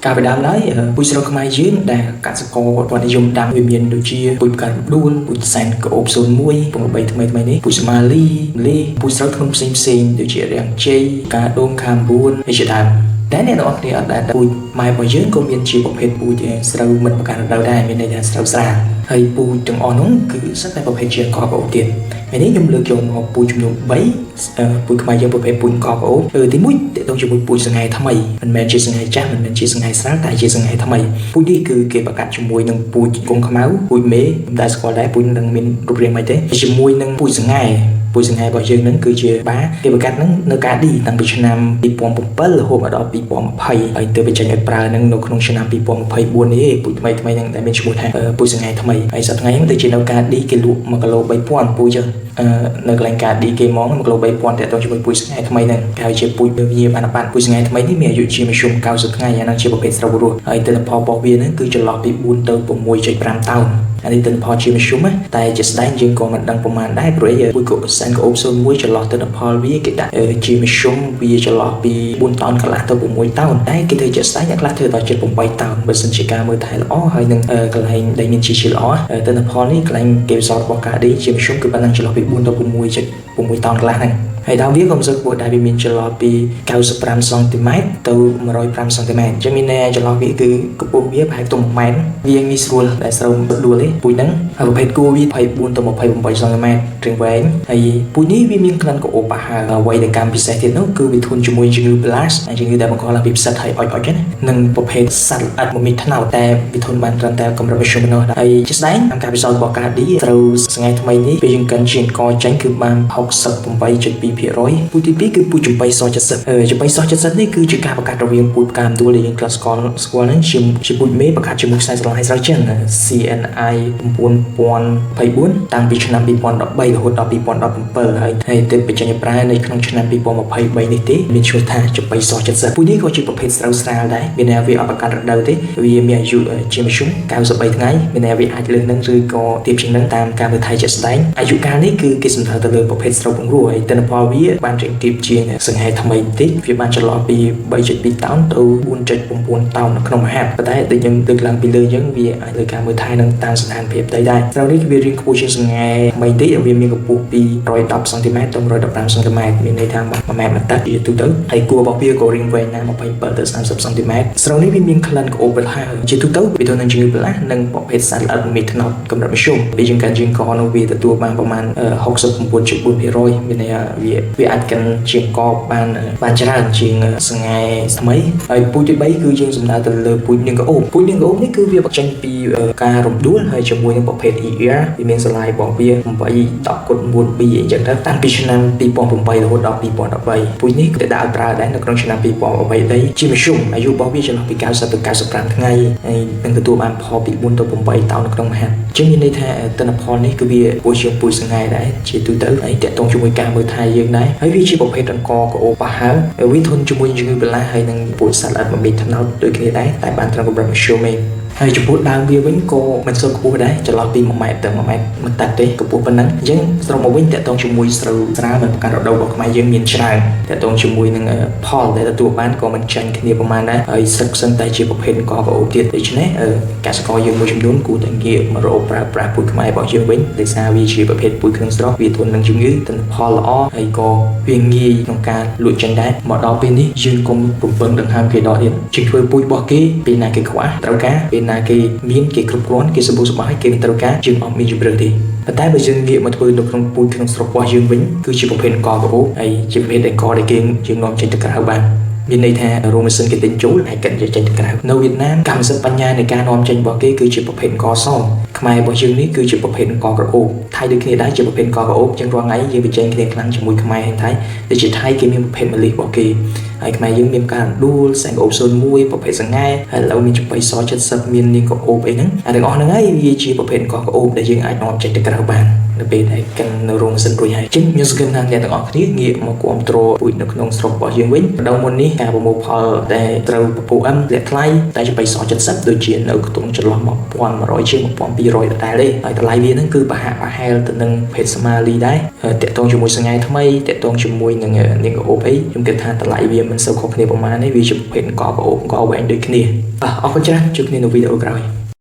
កាលពីដើមឡើយពូជស្រូវខ្មែរយើងដែលកសិករគាត់និយមដាំវាមានដូចជាពូជផ្ការំដួលពូជសែនក្អូប01ពងល្បីថ្មីថ្មីនេះពូជស្មាលីលីពូជស្រូវធ្ងន់ផ្សេងផ្សេងដូចជារាំងជ័យការដូងខាម9នេះជាដើមតែអ្នកទាំងអស់គ្នាអត់ដែលពូជម៉ែរបស់យើងក៏មានជាប្រភេទពូជស្រូវមិនប្រកាន់រដូវដែរមានន័យថាស្រូវស្រាលហើយពូជទាំងអស់នោះគឺសិតតែប្រភេទជាកក្អូបទៀតថ្ងៃនេះខ្ញុំលើកយកមកពូជចំនួន3ពូជខ្មែរយើងប្រភេទពូជកក្អូបទី1តកតងជាមួយពូជសង្ហែថ្មីមិនមែនជាសង្ហែចាស់មិនមែនជាសង្ហែស្រាលតែជាសង្ហែថ្មីពូជនេះគឺគេបង្កាត់ជាមួយនឹងពូជគង់ខ្មៅពូជមេមិនដែលស្គាល់ដែរពូជនឹងមានរូបរាងមិនទេជាមួយនឹងពូជសង្ហែពូជសង្ហែរបស់យើងនឹងគឺជាបាគេបង្កាត់នឹងនៅការឌីតាំងពីឆ្នាំ2007រហូតមកដល់2020ហើយទើបបញ្ចេញឲ្យប្រើនឹងនៅក្នុងឆ្នាំ2024នេះពូជថ្មីថ្មីនឹងដែលមានឈ្មោះថាពូជសង្ហែថ្មីហើយសប្តាហ៍ថ្ងៃនេះទៅជានៅការឌីគេលក់1គីឡូ3000ពូជចឹងនៅកន្លែងការឌីគេមក1គីឡូ3000តាក់ទងជាមួយពូជសង្ហែថ្មីហ្នឹងគេហៅជាពូជវិញ្ញាបនបត្រពូជសង្ហែថ្មីនេះមានអាយុជាមធ្យម90ថ្ងៃអាហ្នឹងជាប្រភេទស្រូវរស់ហើយទិន្នផលរបស់វាហ្នឹងគឺចន្លោះពី4ទៅ6.5តោនអានេះទិន្នផលជាមធ្យមតែជាស្ដែងយើងក៏មិនដឹងប្រមាណដែរព្រោះអីពូជកុសែនកោប01ចន្លោះទិន្នផលវាគេដាក់ជាមធ្យមវាចន្លោះពី4តោនកន្លះទៅ6តោនតែគេធ្វើជាស្ដែងអ្នកខ្លះធ្វើដល់ជិត8តោនបើសិនជាការមើលថែល្អហើយនឹងកន្លែងដែលមានជីជាតិល្អទិន្នផលនេះកន្លែងគេវិសោធរបស់ការឌីជាមធ្យមគឺប៉ុណ្ណឹងចន្លោះពី4ទៅ6.6តោនកន្លះហ្នឹងហើយដើមវាក៏មិនសូវខ្ពស់ដែរវាមានចន្លោះពី95សង់ទីម៉ែត្រទៅ105សង់ទីម៉ែត្រអញ្ចឹងមានន័យចន្លោះវាគឺកម្ពស់វាប្រហែលខ្ទង់1ម៉ែត្រវាងាយស្រួលដែលស្រូវដួលទេពូជហ្នឹងហើយប្រភេទគួរវា24ទៅ28សង់ទីម៉ែត្ររាងវែងហើយពូជនេះវាមានក្លិនក្រអូបប្រហើរអ្វីដែលកម្មពិសេសទៀតនោះគឺវាធន់ជាមួយជំងឺ blast ជំងឺដែលបង្កឡើងពីផ្សិតហើយអុចអុចណានិងប្រភេទសត្វល្អិតមមីថ្នោតតែវាធន់បានត្រឹមតែកម្រិតមធ្យមប៉ុណ្ណោះហើយជាស្ដែងតាមការពិសោធន៍របស់ការឌីស្រូវសង្ហែថ្មីនេះពេលយើងកិនជាអង្គចេញគឺបាន68.2%ពូជទី2គឺពូជចំបៃស70ចំបៃស70នេះគឺជាការបង្កាត់រវាងពូជផ្កាមដួលដែលយើងខ្លះស្គាល់ស្គាល់ហ្នឹងជាពូជមេបង្កាត់ជាមួយខ្សែស្រឡាយស្រូវចិន CNI 9024តាំងពីឆ្នាំ2013រហូតដល់2017ហើយហើយទើបបញ្ចេញប្រើនៅក្នុងឆ្នាំ2023នេះទេមានឈ្មោះថាចំបៃស70ពូជនេះក៏ជាប្រភេទស្រូវស្រាលដែរមានន័យវាអត់ប្រកាន់រដូវទេវាមានអាយុជាមធ្យម93ថ្ងៃមានន័យវាអាចលើសនឹងឬក៏ទាបជាងនឹងតាមការមើលថែជាក់ស្ដែងអាយុកាលនេះគឺគេសំដៅទៅលើប្រភេទស្រូវពង្រោះហើយទិន្នផលវាបានរាងទាបជាងសង្ហែថ្មីបន្តិចវាបានចន្លោះពី3.2តោនទៅ4.9តោននៅក្នុងមហាប៉ុន្តែដូចខ្ញុំលើកឡើងពីលើអញ្ចឹងវាអាចលើការមើលថែនឹងតាមស្ថានភាពដីដែរស្រូវនេះវារាងខ្ពស់ជាងសង្ហែថ្មីបន្តិចវាមានកម្ពស់ពី110សង់ទីម៉ែត្រទៅ115សង់ទីម៉ែត្រមានន័យថា1ម៉ែត្រមួយតឹកជាទូទៅហើយគួររបស់វាក៏រាងវែងដែរ27ទៅ30សង់ទីម៉ែត្រស្រូវនេះវាមានក្លិនក្រអូបប្រហើរជាទូទៅវាទៅនឹងជំងឺប្រឡាស់និងប្រភេទសត្វល្អិតមីថ្នោតកម្រិតមធ្យមពេលយើងកាន់ជាងកនោះវាទទួលបានប្រមាណ69.4%មានន័យថាវាអាចកិនជាងកបានបានច្រើនជាងសង្ហែថ្មីហើយពូជទី3គឺយើងសំដៅទៅលើពូជនាងក្អូបពូជនាងក្អូបនេះគឺវាបញ្ចេញពីការរំដួលហើយជាមួយនឹងប្រភេទ ER វាមានសាឡាយរបស់វា8 10គុណ 9B អញ្ចឹងទៅតាំងពីឆ្នាំ2008រហូតដល់2013ពូជនេះគេដាក់ឲ្យប្រើដែរនៅក្នុងឆ្នាំ2023ជាមធ្យមអាយុរបស់វាចន្លោះពី90ទៅ95ថ្ងៃហើយនឹងទទួលបានផលពី4ទៅ8តោននៅក្នុងមហាអញ្ចឹងមានន័យថាទិន្នផលនេះគឺវាពូជជាងពូជសង្ហែដែរជាទូទៅហើយតាក់ទងជាមួយការមើលថែយើងដែរហើយវាជាប្រភេទអង្ករក្អូបប្រហើរវាធន់ជាមួយជំងឺបន្លាស់ហើយនឹងពូជសត្វល្អិតមមីថ្នោតដូចគ្នាដែរតែបានត្រឹមកម្រិតមធ្យមទេហើយចំពោះដើមវាវិញក៏មិនសូវខ្ពស់ដែរចន្លោះពី1ម៉ែត្រទៅ1ម៉ែត្រមិនតាត់ទេកម្ពស់ប៉ុណ្ណឹងអញ្ចឹងសរុបមកវិញតកតងជាមួយស្រូវស្រាលមិនប្រកាន់រដូវរបស់ខ្មែរយើងមានច្រើនតកតងជាមួយនឹងផលដែលទទួលបានក៏មិនចាញ់គ្នាប្រហែលដែរហើយសឹកសឹងតែជាប្រភេទកកអូបទៀតដូច្នេះកសិករយើងមួយចំនួនគួរតែងាកមករកប្រើប្រាស់ពូជខ្មែររបស់យើងវិញដោយសារវាជាប្រភេទពូជក្នុងស្រុកវាធន់នឹងជំងឺទិន្នផលល្អហើយក៏វាងាយក្នុងការលក់ចេញដែរមកដល់ពេលនេះយើងកុំរំពឹងដង្ហើមគេដល់ទៀតជាងធ្វើពូជរបស់គេពេលណាគេខ្វះត្រូវការពេលណាគេមានគេគ្រប់គ្រាន់គេសម្បូរសប្បាយគេមិនត្រូវការយើងអត់មានជម្រើសទេប៉ុន្តែបើយើងងាកមកធ្វើនៅក្នុងពូជក្នុងស្រុករបស់យើងវិញគឺជាប្រភេទអង្គក្រអូបហើយជាប្រភេទអង្គដែលគេយើងនាំចេញទៅក្រៅបានមានន័យថារោងម៉ាស៊ីនគេទិញចូលហើយកិនចេញទៅក្រៅនៅវៀតណាមកម្មសិទ្ធិបញ្ញានៃការនាំចេញរបស់គេគឺជាប្រភេទអង្គសខ្មែររបស់យើងនេះគឺជាប្រភេទអង្គក្រអូបថៃដូចគ្នាដែរជាប្រភេទអង្គក្រអូបចឹងរាល់ថ្ងៃយើងបញ្ចេញគ្នាខ្លាំងជាមួយខ្មែរហើយថៃដូចជាថៃគេមានប្រភេទម្លិះរបស់គេហើយខ្មែរយើងមានការដួលសែងអូប01ប្រភេទសង្ហែហើយឥឡូវមានចំបៃស70មាននាងក្រអូបអីហ្នឹងអាទាំងអស់ហ្នឹងហើយវាជាប្រភេទអង្គក្រអូបដែលយើងអាចនាំចេញទៅក្រៅបាន នៅពេលដែលកិននៅរោងម៉ាស៊ីនរួចហើយអញ្ចឹងខ្ញុំសង្ឃឹមថាអ្នកទាំងអស់គ្នាងាកមកគ្រប់គ្រងពូជនៅក្នុងស្រុករបស់យើងវិញដៅមុននេះការប្រមូលផលដែលត្រូវពពូអឹមលាក់ថ្លៃតែចំបៃស70ដូចជានៅខ្ទង់ចន្លោះ1100ជាង1200ដដែលទេហើយតម្លៃវាហ្នឹងគឺប្រហាក់ប្រហែលទៅនឹងភេទស្មាលីដែរតាក់ទងជាមួយសង្ហែថ្មីតាក់ទងជាមួយនឹងនាងក្អូបអីខ្ញុំគិតថាតម្លៃវាមិនសូវខុសគ្នាប្រហែលទេវាជាប្រភេទអង្គក្អូបអង្គវែងដូចគ្នាបាទអរគុណច្រើនជួបគ្នានៅវីដេអូក្រោយ។